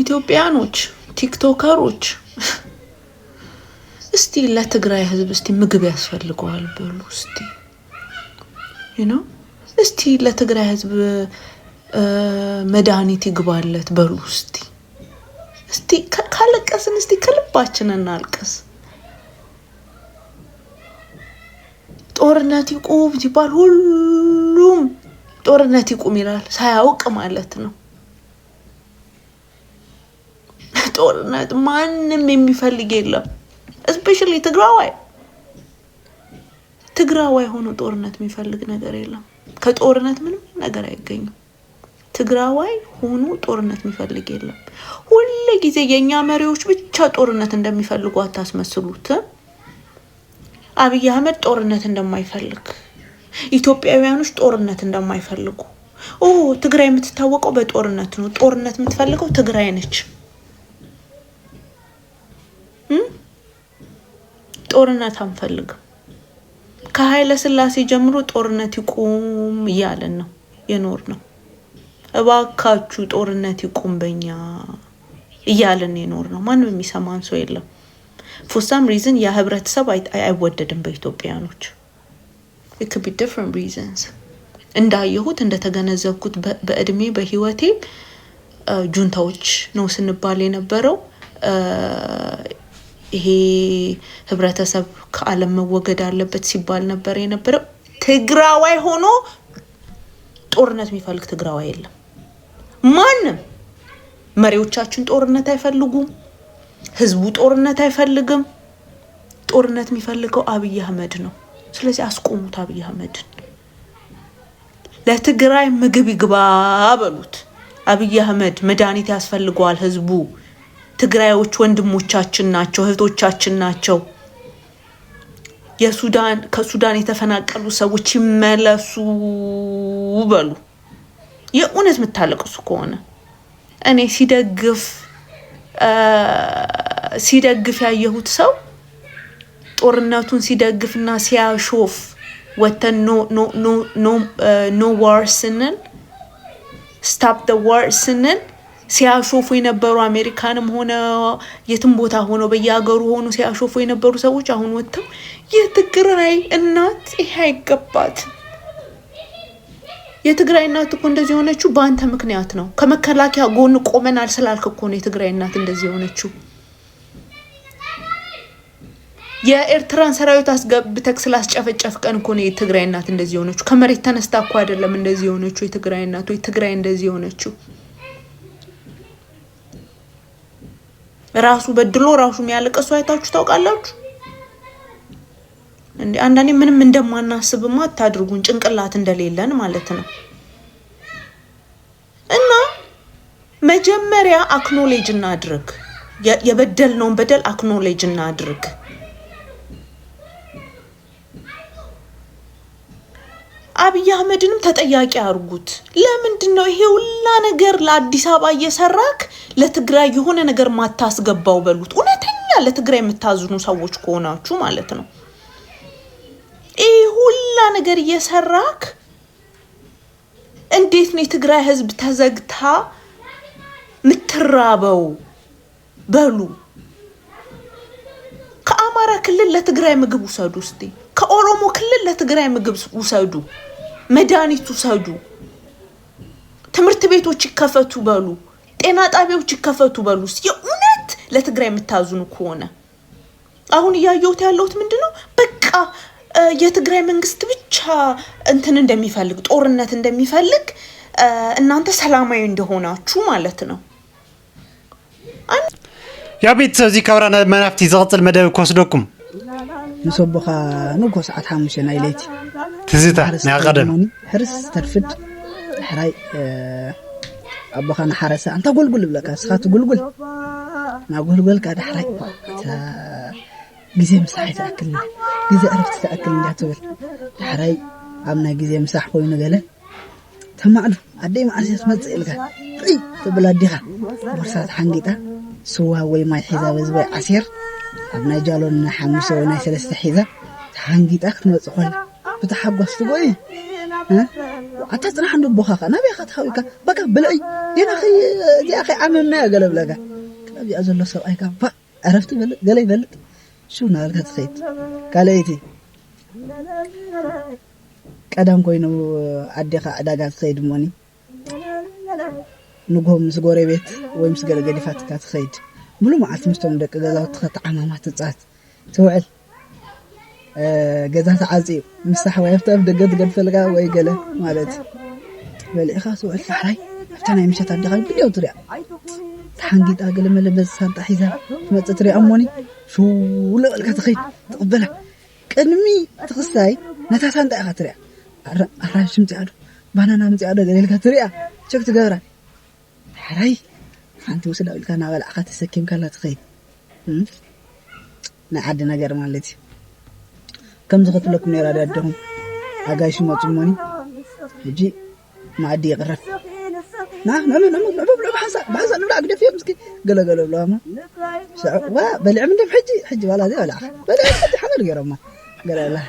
ኢትዮጵያኖች ቲክቶከሮች እስቲ ለትግራይ ህዝብ እስቲ ምግብ ያስፈልገዋል በሉ እስቲ you know እስቲ ለትግራይ ህዝብ እ፣ መድኃኒት ይግባለት በሉ እስቲ እስቲ ከ- ካለቀስን እስቲ ከልባችን እናልቀስ ጦርነት ይቁም ሲባል ሁሉም ጦርነት ይቁም ይላል ሳያውቅ ማለት ነው ጦርነት ማንም የሚፈልግ የለም especially ትግራዋይ ትግራዋይ ሆኖ ጦርነት የሚፈልግ ነገር የለም ከጦርነት ምንም ነገር አይገኝም ትግራዋይ ሆኖ ጦርነት የሚፈልግ የለም ሁል ጊዜ የእኛ መሪዎች ብቻ ጦርነት እንደሚፈልጉ አታስመስሉት አብይ አህመድ ጦርነት እንደማይፈልግ ኢትዮጵያውያኖች ጦርነት እንደማይፈልጉ ኦ ትግራይ የምትታወቀው በጦርነት ነው ጦርነት የምትፈልገው ትግራይ ነች ጦርነት አንፈልግም ከኃይለ ስላሴ ጀምሮ ጦርነት ይቁም እያልን ነው የኖርነው እባካችሁ ጦርነት ይቁም በኛ እያልን የኖርነው ማንም የሚሰማን ሰው የለም for some reason ያ ህብረተሰብ አይወደድም በኢትዮጵያኖች it could be different reasons እንዳየሁት እንደተገነዘብኩት በእድሜ በህይወቴ ጁንታዎች ነው ስንባል የነበረው ይሄ ህብረተሰብ ከአለም መወገድ አለበት ሲባል ነበር የነበረው ትግራዋይ ሆኖ ጦርነት የሚፈልግ ትግራዋይ የለም ማንም መሪዎቻችን ጦርነት አይፈልጉም ህዝቡ ጦርነት አይፈልግም ጦርነት የሚፈልገው አብይ አህመድ ነው ስለዚህ አስቆሙት አብይ አህመድን ለትግራይ ምግብ ይግባ በሉት አብይ አህመድ መድኃኒት ያስፈልገዋል ህዝቡ ትግራዮች ወንድሞቻችን ናቸው እህቶቻችን ናቸው የሱዳን ከሱዳን የተፈናቀሉ ሰዎች ይመለሱ በሉ የእውነት የምታለቅሱ ከሆነ እኔ ሲደግፍ ሲደግፍ ያየሁት ሰው ጦርነቱን ሲደግፍና ሲያሾፍ ወተን no war ስንል stop the war ስንል ሲያሾፉ የነበሩ አሜሪካንም ሆነ የትም ቦታ ሆነው በየሀገሩ ሆኑ ሲያሾፉ የነበሩ ሰዎች አሁን ወጥተው የትግራይ እናት ይሄ አይገባትም የትግራይ እናት እኮ እንደዚህ የሆነችው በአንተ ምክንያት ነው ከመከላከያ ጎን ቆመናል ስላልክ እኮ ነው የትግራይ እናት እንደዚህ የሆነችው የኤርትራን ሰራዊት አስገብተክ ስላስጨፈጨፍከን እኮ ነው የትግራይ እናት እንደዚህ የሆነችው ከመሬት ተነስታ እኮ አይደለም እንደዚህ የሆነችው የትግራይ እናት ወይ ትግራይ እንደዚህ የሆነችው ራሱ በድሎ ራሱ የሚያለቅስ ሰው አይታችሁ ታውቃላችሁ እንዴ አንዳንዴ ምንም እንደማናስብማ አታድርጉን ጭንቅላት እንደሌለን ማለት ነው እና መጀመሪያ acknowledge እናድርግ የበደልነውን በደል acknowledge እናድርግ አብይ አህመድንም ተጠያቂ አርጉት ለምንድን ነው ይሄ ሁላ ነገር ለአዲስ አበባ እየሰራክ ለትግራይ የሆነ ነገር ማታስገባው በሉት እውነተኛ ለትግራይ የምታዝኑ ሰዎች ከሆናችሁ ማለት ነው ይህ ሁላ ነገር እየሰራክ እንዴት ነው የትግራይ ህዝብ ተዘግታ ትራበው በሉ። ከአማራ ክልል ለትግራይ ምግብ ውሰዱ እስቲ። ከኦሮሞ ክልል ለትግራይ ምግብ ውሰዱ፣ መድኃኒት ውሰዱ። ትምህርት ቤቶች ይከፈቱ በሉ፣ ጤና ጣቢያዎች ይከፈቱ በሉ። የእውነት ለትግራይ የምታዝኑ ከሆነ አሁን እያየሁት ያለሁት ምንድን ነው? በቃ የትግራይ መንግስት ብቻ እንትን እንደሚፈልግ፣ ጦርነት እንደሚፈልግ፣ እናንተ ሰላማዊ እንደሆናችሁ ማለት ነው። ያ ቤተሰብ፣ እዚ ካብራ መናፍቲ ዝቕፅል መደብ ክወስደኩም። ምስ ኣቦኻ ንጎ ሰዓት ሓሙሽተ ናይ ለይቲ ትዝታ ናይ ቀደም። ሕርስ ተርፍድ። ሕራይ ኣቦኻ ንሓረሰ ኣንታ ጎልጉል ብለካ፣ ስኻ ትጉልጉል። ናብ ጎልጎልካ ዳሕራይ እታ ግዜ ምሳሕ ኣይትኣክልን፣ ግዜ ዕረፍቲ ትኣክል እንዲያ ትብል። ዳሕራይ ኣብ ናይ ግዜ ምሳሕ ኮይኑ ገለ ተማዕዱ ኣደይ መዓስ እያ ትመፅእ ኢልካ ርእይ ትብል ኣዴኻ። ቦርሳ ተሓንጊጣ ስዋ ወይ ማይ ሒዛ በዚ ወይ ዓሲር ኣብ ናይ ጃሎን ናይ ሓሙሽተ ወይ ናይ ሰለስተ ሒዛ ተሓንጊጣ ክትመፅእ ኮላ ብተሓጓስ ትጎይ። ኣታ ፅናሕ እንዶ ኣቦኻ ኸ ናበይ ኢኻ ተሓዊካ? በቃ ብልዒ ዲና ኸይ እዚኣ ኸይ ዓመምናዮ ገለ ብለካ። ክላብ እዚኣ ዘሎ ሰብኣይካ ባ ዕረፍቲ ይበልጥ ገለ ይበልጥ ሽው እናበልካ ትኸይድ። ካልኣይቲ ቀዳም ኮይኑ ኣዴኻ ዕዳጋ ትኸይድ እሞኒ ንግሆ ምስ ጎረቤት ወይ ምስ ገለ ገዲፋትካ ትኸይድ። ሙሉ መዓልቲ ምስቶም ደቂ ገዛውትኻ ተዓማማ ትፃወት ትውዕል። ገዛ ተዓፅዩ ምስ ሳሕዋይ ኣብቲ ኣብ ደገ ትገድፈልካ ወይ ገለ ማለት በሊዕኻ ትውዕል። ዳሕራይ ኣብታ ናይ ምሸት ኣዴኻ ብልያው ትሪኣ ተሓንጊጣ ገለ መለ በዚ ሳንጣ ሒዛ ትመፅእ ትሪኣ እሞኒ ሽው ለበልካ ትኸይድ ትቕበላ። ቅድሚ ትኽሳይ ነታ ሳንጣ ኢኻ ትሪኣ። ኣራንሽ ምፅኣ ዶ ባናና ምፅኣ ዶ ገለ ኢልካ ትሪኣ ቸክ ትገብራ። ዳሕራይ ሓንቲ ውስድ ኣቢልካ እናበላዕኻ ተሰኪምካላ ትኸይድ። ናይ ዓዲ ነገር ማለት እዩ። ከምዚ ከፍለኩም ነይራ ዶ ኣደኹም ኣጋይሽ ይመፁ እሞኒ ሕጂ መኣዲ ይቕረብ። ና ንዕመ ንዕመ ንዕመ ብልዑ ብሓንሳእ ብሓንሳእ ንብላዕ ግደፍዮ ምስኪ ገለ ገለ ብለዋ እሞ ሽዑ ዋ በሊዕም እንድም ሕጂ ሕጂ ዋላ ዘይበላዕኻ በሊዕም ሕጂ ሓመድ ገይሮማ ገለ ብላ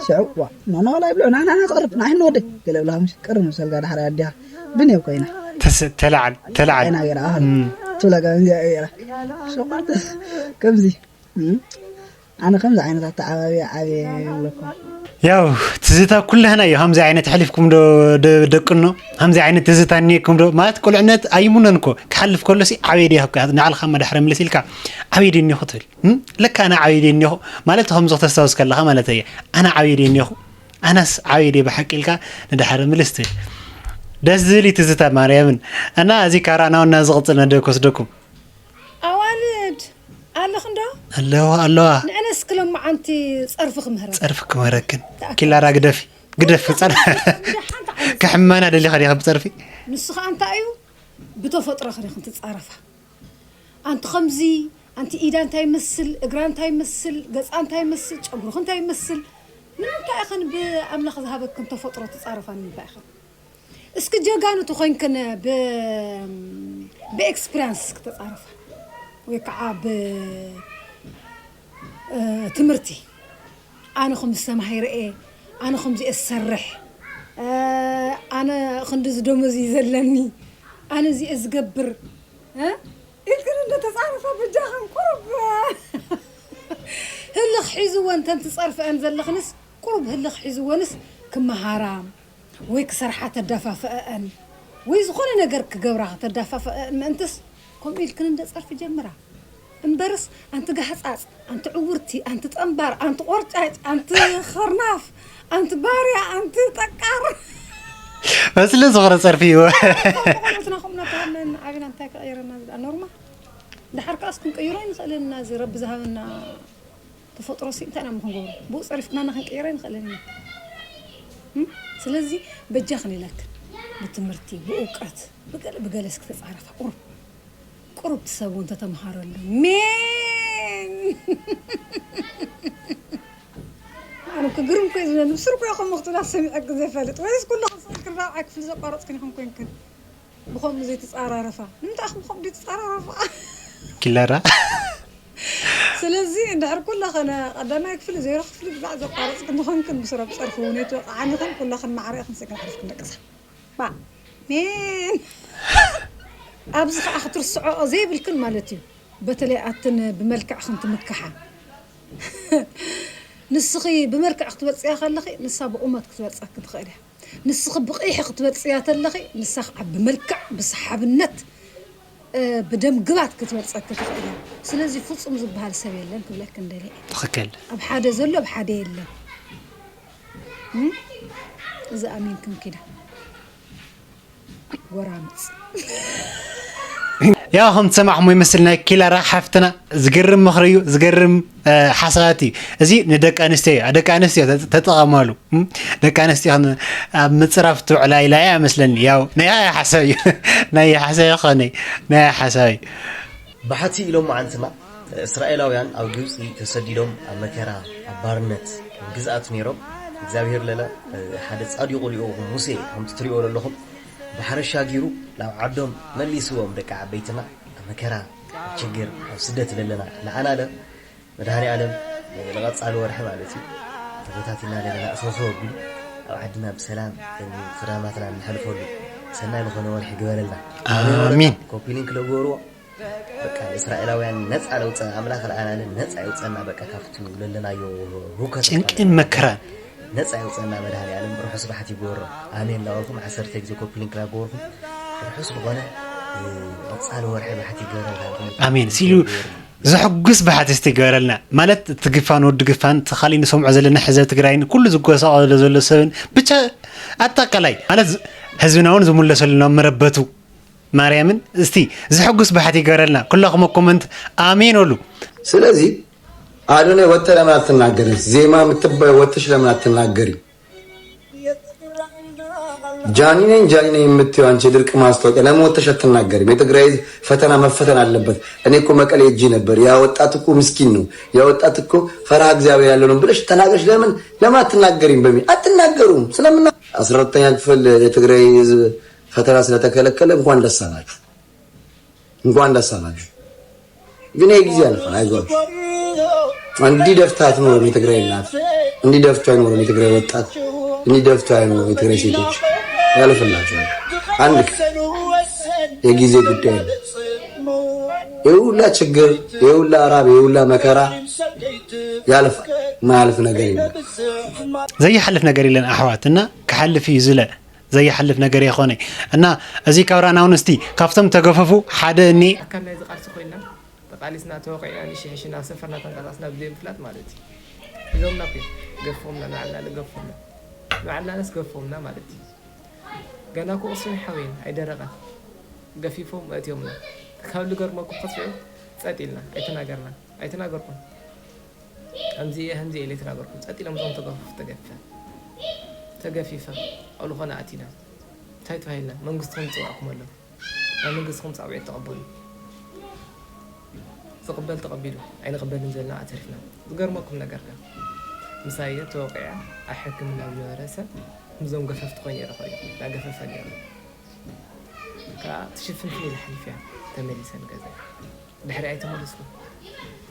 ሽዑ ዋ ናና ዋላ ይብልዑ ናና ናና ትቕርብ ንዓይ ንወደይ ገለ ብለዋ ምሽ ቅርብ ምሰልጋ ዳሕራይ ኣዲኻ ብንየብ ኮይና ተስ- ተላዓል ተላዓል ዓይና ገይራ ኣኸል ትብላ ጋር እዚኣ ገይራ ሸቋርተ ከምዚ ኣነ ከምዚ ዓይነት ኣተዓባብያ ዓብየ ኣለኩ። ያው ትዝታ ኩላህና እዩ። ከምዚ ዓይነት ሕሊፍኩም ዶ ደ- ደቅኖ ከምዚ ዓይነት ትዝታ እኒኩም ዶ ማለት ቁልዕነት ኣይሙነን እኮ ክሓልፍ ከሎ ሲ ዓበየ ድየ ንዓልካ መዳሕረ ምልስ ኢልካ ዓበየ ድየ እኒኹ ትብል እም? ለካ ኣነ ዓበየ ድየ እኒኹ ማለት ከምዚ ክተስታውስ ከለካ ማለት እየ ኣነ ዓበየ ድየ እኒኹ ኣነስ ዓበየ ድየ ብሓቂ ኢልካ ንዳሕረ ምልስ ትብል ደስ ዝብል እዩ ትዝታ ማርያምን እና እዚ ካራና ወና ዝቕፅል መደብ ክወስደኩም ኣዋልድ ኣለኽን ዶ? ኣለዋ ኣለዋ ንዕነስ ክለማዓንቲ ጸርፊ ክምህረን። ጸርፊ ክምህረክን። ኪላራ ግደፊ ግደፊ ጸር ክሕመና ደሊኻ ዲኻ ብጸርፊ? ንሱ ኸኣ እንታይ እዩ? ብተፈጥሮኺ ዲኽን ትጻረፋ። ኣንቲ ኸምዚ፣ ኣንቲ ኢዳ እንታይ ይመስል፣ እግራ እንታይ ይመስል፣ ገጻ እንታይ ይመስል፣ ጨጉርኺ እንታይ ይመስል፣ ንምንታይ ኢኽን ብኣምላኽ ዝሃበክን ተፈጥሮ ትጻረፋ ንምንታይ ኢኽን? እስኪ ጀጋኑ ተኾይንክን ብ ብኤክስፒሪያንስ እስኪ ተፃረፋ ወይ ከዓ ብ ትምህርቲ ኣነ ከምዚ ተማሂረ እየ ኣነ ከምዚ እየ ዝሰርሕ ኣነ ክንድዚ ደሞዝ እዩ ዘለኒ ኣነ እዚ እየ ዝገብር ኢልክን እንዶ ተፃረፋ በጃኽን ቁሩብ ህልኽ ሒዝወን ተን ትፀርፈአን ዘለኽንስ ቁሩብ ህልኽ ሒዝወንስ ክመሃራ ወይ ክሰርሓ ተዳፋፍአአን ወይ ዝኾነ ነገር ክገብራ ተዳፋፍአአን ምእንትስ ከምኡ ኢልክን እንደ ፀርፊ ጀምራ እምበርስ ኣንቲ ጋሕፃፅ ኣንቲ ዕውርቲ ኣንቲ ጠንባር ኣንቲ ቆርጫጭ ኣንቲ ኸርናፍ ኣንቲ ባርያ ኣንቲ ጠቃር መስሊ ዝኾነ ፀርፊ እዩ ቆልዑትና ከምኡ እናተሃነን ዓብና እንታይ ክቐይረና ዝኣ ኖርማል ድሓር ከኣስ ክንቀይሮ ይንኽእልን ናዚ ረቢ ዝሃበና ተፈጥሮ ሲ እንታይ ኢና ክንገብሮ ብኡ ፀሪፍክናና ክንቀይሮ ይንኽእልን ኢና እም? ስለዚ በጃኽን ኢለክን ብትምህርቲ ብእውቀት ብገለ ብገለስ ክተፃረፋ ቁሩብ ቁሩብ ትሰብ እውን ተተምሃረሉ ሜን ኣነ ክግርም ኮ ዝብለኒ ብስር ኮ ይኹም ምክትላ ሰሚዐ ግዜ ፈልጥ ወይስ ኩሉ ክስክራ ክፍል ዘቋረፅክን ይኹም ኮንክን ብኸምኡ ዘይትፃራረፋ ንምንታይ ኣኹም ብኸምኡ ዘይትፃራረፋ ኪለራ ስለዚ እንድሕር ኩለኸነ ቀዳማይ ክፍሊ ዜሮ ክፍሊ ግዛዕ ዘቋረፅክን ዝኾንክን ብስረ ብፀርፊ እውን ኣይትወቃዓን ኢኽን ኩለኽን ማዕረ ኢኽን ስግን ሓሊፍክን ደቂ ሰባት ባ ሜን ኣብዚ ከዓ ክትርስዖ ዘይብልክን ማለት እዩ። በተለይ ኣትን ብመልክዕ ክንትምክሓ ንስኺ ብመልክዕ ክትበፅያ ከለኺ ንሳ ብቑመት ክትበፀኪ ትኽእል እያ። ንስኺ ብቕይሒ ክትበፅያ ተለኺ ንሳ ከዓ ብመልክዕ ብሰሓብነት ብደም ግባት ክትበፀኪ ትኽእል እያ። ስለዚ ፍፁም ዝበሃል ሰብ የለን ክብለክ እንደሊ። ትኽክል። ኣብ ሓደ ዘሎ ኣብ ሓደ የለን። እዚ ኣሚንክም ኪዳ ጎራምፅ። ያው ከም ዝሰማዕኹሞ ይመስል ናይ ኪላራ ሓፍትና ዝገርም ምኽሪ እዩ፣ ዝገርም ሓሳባት እዩ። እዚ ንደቂ ኣንስትዮ እዩ፣ ደቂ ኣንስትዮ ተጠቐማሉ። ደቂ ኣንስትዮ ኣብ ምፅራፍ ትውዕላ ኢላ እያ መስለኒ። ያው ናይ ሓሳብ እዩ ናይ ሓሳብ ይኾነ ናይ ሓሳብ እዩ። ብሓቲ ኢሎም መዓንትና እስራኤላውያን ኣብ ግብፂ ተሰዲዶም ኣብ መከራ ኣብ ባርነት ግዝኣት ነይሮም እግዚኣብሔር ለለ ሓደ ፃዲቁ ልኡኹም ሙሴ ከምቲ ትሪኦ ዘለኹም ባሕሪ ኣሻጊሩ ናብ ዓዶም መሊስዎም ደቂ ዓበይትና ኣብ መከራ ኣብ ችግር ኣብ ስደት ለለና ንዓና ለ መድሃኒ ኣለም ንቐፃሊ ወርሒ ማለት እዩ ተበታቲና ለለና እሰሶ ኣቢሉ ኣብ ዓድና ብሰላም ሰላማትና ንሕልፈሉ ሰናይ ዝኾነ ወርሒ ግበረልና ኣሜን ኮፒሊንክ ለጎርዎ በቃ እስራኤላውያን ነፃ ለውፀ ኣምላኽ ለዓላለም ነፃ ይውፀና በቃ ካብቱ ለለናዮ ሁከት ጭንቅን መከራን ነፃ ይውፀና መድሃኒ ኣለም ርሑስ ባሕቲ ይግበሮ ኣሜን ላበልኩም ዓሰርተ ግዜ ኮፒሊንክ ላገበርኩም ርሑስ ዝኾነ ቀፃሊ ወርሒ ባሕቲ ይግበረልካ ኣሜን ሲሉ ዘሐጉስ ባሕቲ እስቲ ይግበረልና ማለት እቲ ግፋን ወዲ ግፋን ተኻሊ ንሰምዖ ዘለና ሕዘብ ትግራይን ኩሉ ዝጎሳቐሎ ዘሎ ሰብን ብቻ ኣጠቃላይ ማለት ህዝብና እውን ዝምለሰሉ ናብ መረበቱ ማርያምን እስቲ ዘሐጉስ ባሕቲ ይግበረልና ኩላኹም ኮመንት ኣሜን በሉ ስለዚ አዶናይ ወጥተህ ለምን አትናገርም ዜማ የምትባይው ወጥተሽ ለምን አትናገሪም ጃኒ ነኝ ጃኒ ነኝ የምትይው አንቺ የድርቅ ማስታወቂያ ለምን ወጥተሽ አትናገሪም የትግራይ ህዝብ ፈተና መፈተን አለበት እኔ እኮ መቀሌ ሄጄ ነበር ያ ወጣት እኮ ምስኪን ነው ያ ወጣት እኮ ፈርሃ እግዚአብሔር ያለው ነው ብለሽ ተናግረሽ ለምን ለምን አትናገሪም በሚል አትናገሩም ስለምና አስራ ሁለተኛ ክፍል የትግራይ ህዝብ ፈተና ስለተከለከለ እንኳን ደስ አላችሁ እንኳን ደስ አላችሁ ግን ይሄ ጊዜ ያልፋል አይዞህ እንዲህ ደፍታ አትኖርም የትግራይ እናት እንዲህ ደፍቶ አይኖርም የትግራይ ወጣት እንዲህ ደፍቶ አይኖርም የትግራይ ሴቶች ያልፍላችኋል አንድ ቀን የጊዜ ጉዳይ ነው የሁላ ችግር የሁላ ራብ የሁላ መከራ ያልፋል ማያልፍ ነገር የለም ዘይሓልፍ ነገር የለን ኣሕዋት እና ክሓልፍ እዩ ዝለ ዘይሓልፍ ነገር የኾነ እና እዚ ካብ ራእና እውን እስቲ ካብቶም ተገፈፉ ሓደ እኒ ኣካል ናይዚ ቃልሲ ኮይና ተቃሊስና ተወቂዕና ንሽሕሽና ሰፈርና ተንቀሳቅስና ብዘይ ምፍላጥ ማለት እዩ ሒዞምና እኮ ገፎምና ንባዕልና ገፎምና ንባዕልናስ ገፎምና ማለት እዩ ገና እኮ ቅስኑ ሓወይን ኣይደረቀን ገፊፎም ኣእትዮምና ካብ ልገርመኩም ክትሪኦ ጸጥ ኢልና ኣይተናገርናን ኣይተናገርኩን ከምዚ እየ ከምዚ እየ ኢለ ኣይተናገርኩን ጸጥ ኢሎም እዞም ተገፈፉ ተገፊፈ ተገፊፈ ኣብ ዝኾነ ኣቲና እንታይ ተባሂልና መንግስቲ ከም ዝጸዋዕኩም ኣሎ ናይ መንግስቲ ከም ጻውዒት ተቐበሉ ዝቕበል ተቐቢሉ ኣይንቕበልን ዘለና ኣተሪፍና ዝገርመኩም ነገር ከ ምሳየ ተወቂዐ ኣብ ሕክምና ዝነበረ ሰብ ምስዞም ገፈፍቲ ኮይኑ ይረኸ እዩ ናገፈፈ ነይሩ ከዓ ትሽፍንፍን ኢለ ሓሊፈያ ተመሊሰ ንገዛ ድሕሪ ኣይተመለስኩ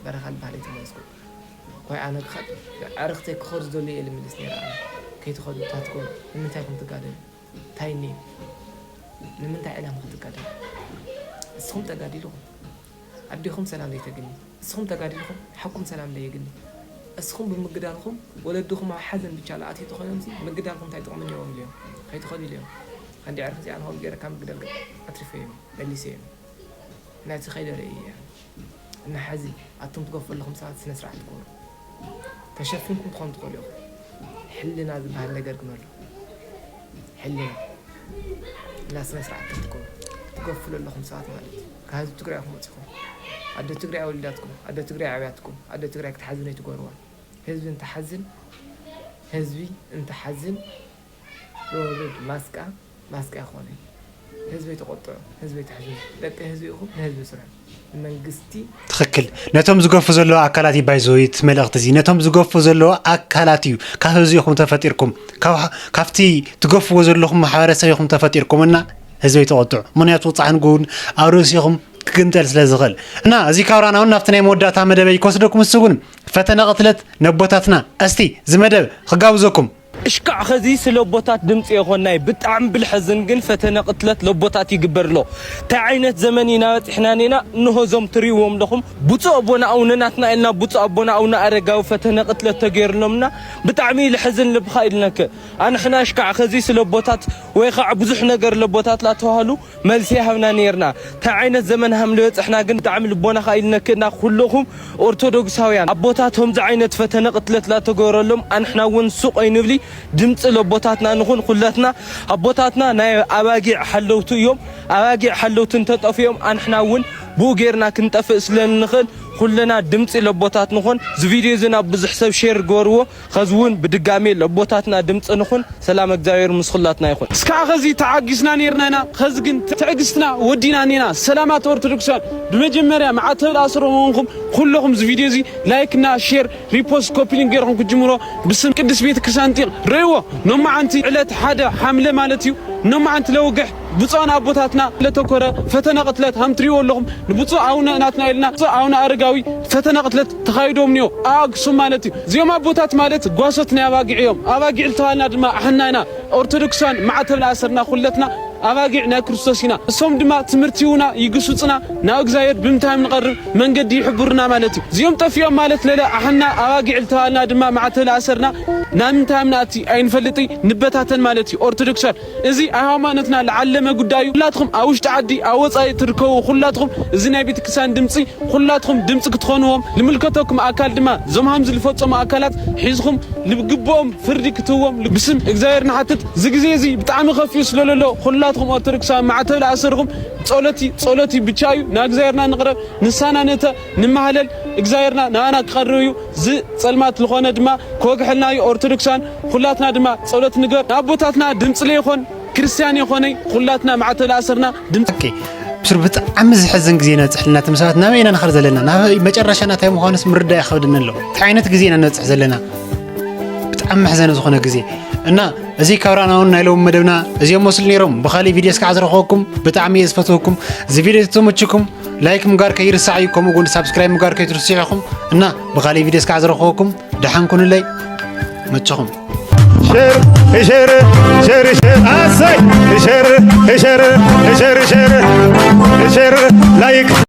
በረኻ ዝበሃል ኣይተመለስኩ ኳይ ኣነ ክኸድ ኣዕርኽተይ ክኸዱ ዝደልዩ እየ ልምልስ ነይረ ኣነ ከይትኸዱ ታትኩም ንምንታይ ኢኹም ትጋደሉ እንታይ እኒኦ ንምንታይ ዕላማ ክትጋደሉ እስኹም ተጋዲልኹም ኣዴኹም ሰላም ዘይተግኒ እስኹም ተጋዲልኹም ሓኩም ሰላም ዘይግኒ እስኹም ብምግዳልኹም ወለድኹም ኣብ ሓዘን ብቻ ለኣትዩ ተኾይኖምሲ ምግዳልኹም እንታይ ጥቕሚ እኒኦዎም ኢሎም ከይትኸዱ ኢሎም ኣንዲ ዕርፊ እዚኣ ንኸም ገይረካ ምግዳል ኣትሪፈዮም መሊሰዮም ናይቲ ከይደ ርእየ እያ እና ሕዚ ኣቱም ትገፉ ኣለኹም ሰባት ስነ ስርዓት ትገብሩ ተሸፊንኩም ትኾኑ ትኽእሉ ኢኹም ሕልና ዝበሃል ነገር ግን ኣሎ ሕልና እና ስነ ስርዓት ትገብሩ ትገፉ ዘለኹም ሰባት ማለት እዩ ካብ ህዝቢ ትግራይ ኢኹም ወፂኹም ኣደ ትግራይ ወሊዳትኩም ኣደ ትግራይ ዓብያትኩም ኣደ ትግራይ ክትሓዝን ኣይትገብርዋ ህዝቢ እንትሓዝን ህዝቢ እንትሓዝን ሮርድ ማስቃ ማስቃ ይኾነ ህዝበይ ተቆጥዑ ህዝበይ ተሕዝኑ ደቂ ህዝቢ ኢኹም ንህዝቢ ስርሑ ንመንግስቲ ትኽክል ነቶም ዝገፉ ዘለዉ ኣካላት እዩ ባይዘወይ እቲ መልእኽቲ እዚ ነቶም ዝገፉ ዘለዉ ኣካላት እዩ ካብ ህዝቢ ኢኹም ተፈጢርኩም ካብቲ ትገፍዎ ዘለኹም ማሕበረሰብ ኢኹም ተፈጢርኩም እና ህዝበይ ተቆጥዑ ምክንያቱ ፃዕን ጎውን ኣብ ርእሲኹም ክግምጠል ስለ ዝኽእል እና እዚ ካውራና እውን ናብቲ ናይ መወዳእታ መደበይ ክወስደኩም እሱ እውን ፈተነ ቅትለት ነቦታትና እስቲ ዝመደብ ክጋብዘኩም እሽካዕ ኸዚ ስለ ኣቦታት ድምፂ የኾናይ። ብጣዕሚ ብልሐዝን ግን ፈተነ ቅትለት ለቦታት ይግበር ኣሎ። እንታይ ዓይነት ዘመን ኢና በፂሕና ኔና? እንሆ ዞም ትሪእዎም ኣለኹም ብፁዕ ኣቦና ኣውነ ናትና ኢልና ብፁዕ ኣቦና ኣውነ ኣረጋዊ ፈተነ ቅትለት ተገይርሎምና። ብጣዕሚ ልሐዝን ልብኻ ኢልነክ ኣንሕና እሽካዕ ኸዚ ስለ ኣቦታት ወይ ከዓ ብዙሕ ነገር ለቦታት ላተዋህሉ መልሲ ይሃብና ኔርና። እንታይ ዓይነት ዘመን ሃም ልበፅሕና ግን ብጣዕሚ ልቦና ኸኢልነክእና ኩልኹም ኦርቶዶክሳውያን ኣቦታት ሆምዚ ዓይነት ፈተነ ቅትለት ላተገበረሎም ኣንሕና እውን ሱቕ ኣይንብሊ። ድምፂ ለቦታትና ንኹን ኩለትና። ኣቦታትና ናይ ኣባጊዕ ሓለውቱ እዮም። ኣባጊዕ ሓለውቱ እንተጠፍኦም ኣንሕና እውን ብኡ ጌርና ክንጠፍእ ስለ እንኽእል ኩለና ድምፂ ለቦታት ንኹን። እዚ ቪድዮ እዚ ናብ ብዙሕ ሰብ ሼር ግበርዎ። ኸዚ እውን ብድጋሜ ለቦታትና ድምፂ ንኹን። ሰላም እግዚኣብሔር ምስ ኩላትና ይኹን። እስካዕ ኸዚ ተዓጊስና ኔርና ኢና። ኸዚ ግን ትዕግስትና ወዲና ኔና። ሰላማት ኦርቶዶክሳውያን ብመጀመርያ መዓተብ ለኣስሮ መሆንኩም ኩለኹም እዚ ቪድዮ እዚ ላይክ እና ሼር ሪፖስት ኮፒ ሊንክ ገይርኩም ክጅምሮ ብስም ቅድስት ቤተ ክርስቲያን ጢቕ ረይዎ። ኖማዓንቲ ዕለት ሓደ ሓምለ ማለት እዩ። ኖማዓንቲ ለውግሕ ብፁዓን ኣቦታትና ለተኮረ ፈተነ ቅትለት ሃም ትሪእዎ ኣለኹም። ንብፁዕ ኣቡነ ናትናኤልና ብፁዕ ኣቡነ ኣረጋዊ ፈተነ ቅትለት ተኻይዶም ንዮ ኣብ ኣክሱም ማለት እዩ። እዚኦም ኣቦታት ማለት ጓሶት ናይ ኣባጊዕ እዮም። ኣባጊዕ ልተባልና ድማ ኣሕና ኢና። ኦርቶዶክሳን ማዕተብ ለኣሰርና ኩለትና ኣባጊዕ ናይ ክርስቶስ ኢና። እሶም ድማ ትምህርቲ ይህቡና፣ ይግስጹና፣ ናብ እግዚኣብሔር ብምንታይ ንቐርብ መንገዲ ይሕብሩና ማለት እዩ። እዚኦም ጠፊኦም ማለት ለለ ኣሕና ኣባጊዕ ልተባልና ድማ ማዕተብ ለኣሰርና ናብ ምንታይ ንኣቲ ኣይንፈልጥ ንበታተን ማለት እዩ። ኦርቶዶክሳን እዚ ኣብ ሃይማኖትና ለዓለመ ጉዳይ እዩ። ኩላትኹም ኣብ ውሽጢ ዓዲ ኣብ ወፃኢ ትርከቡ ኩላትኹም እዚ ናይ ቤተክርስትያን ድምፂ ኩላትኹም ድምፂ ክትኾንዎም ልምልከተኩም ኣካል ድማ እዞም ሃምዚ ዝፈፀሙ ኣካላት ሒዝኹም ልግብኦም ፍርዲ ክትህዎም ብስም እግዚኣብሔር ንሓትት። እዚ ግዜ እዚ ብጣዕሚ ከፊኡ ስለ ለሎ ኩላትኹም ኦርቶዶክሳውያን ማዕተብ ለኣሰርኹም ጸሎት እዩ፣ ጸሎት እዩ ብቻ እዩ። ናብ እግዚኣብሔርና ንቕረብ፣ ንሳና ንእተ ንማህለል እግዚኣብሔርና ናባና ክቐርብ እዩ። እዚ ጸልማት ዝኾነ ድማ ክወግሐልና እዩ። ኦርቶዶክሳን ኩላትና ድማ ጸሎት ንግበር። ንኣቦታትና ድምፂ ለይኾን ክርስቲያን የኾነይ ኩላትና ማዕተብ ለኣሰርና ድምፂ ኦኬ። ብስሩ ብጣዕሚ ዝሕዝን ግዜ ኢና በፂሕልና። እቶም ሰባት ናበይ ኢና ንኸር ዘለና? ናብ መጨረሻና እንታይ ምዃኑስ ምርዳእ ይኸብድኒ ኣሎ። እንታይ ዓይነት ግዜ ኢና ንበፅሕ ዘለና? ብጣዕሚ መሕዘኒ ዝኾነ ግዜ እና እዚ ካብ ረኣና እውን ናይ ሎሚ መደብና እዚኦም መስሉ ነይሮም። ብኻሊእ ቪድዮ እስካዕ ዝረኸበኩም ብጣዕሚ እየ ዝፈትወኩም። እዚ ቪድዮ ተመችኩም ላይክ ምግባር ከይርሳዕ እዩ። ከምኡ እውን ሳብስክራይብ ምግባር ከይትርስዑ ኢኹም እና ብኻሊእ ቪድዮ እስካዕ ዝረኸበኩም ደሓን ኩኑለይ። መቸኹም። ሸር ሸር ሸር ሸር ኣሰይ ሸር ሸር ሸር ሸር ሸር ላይክ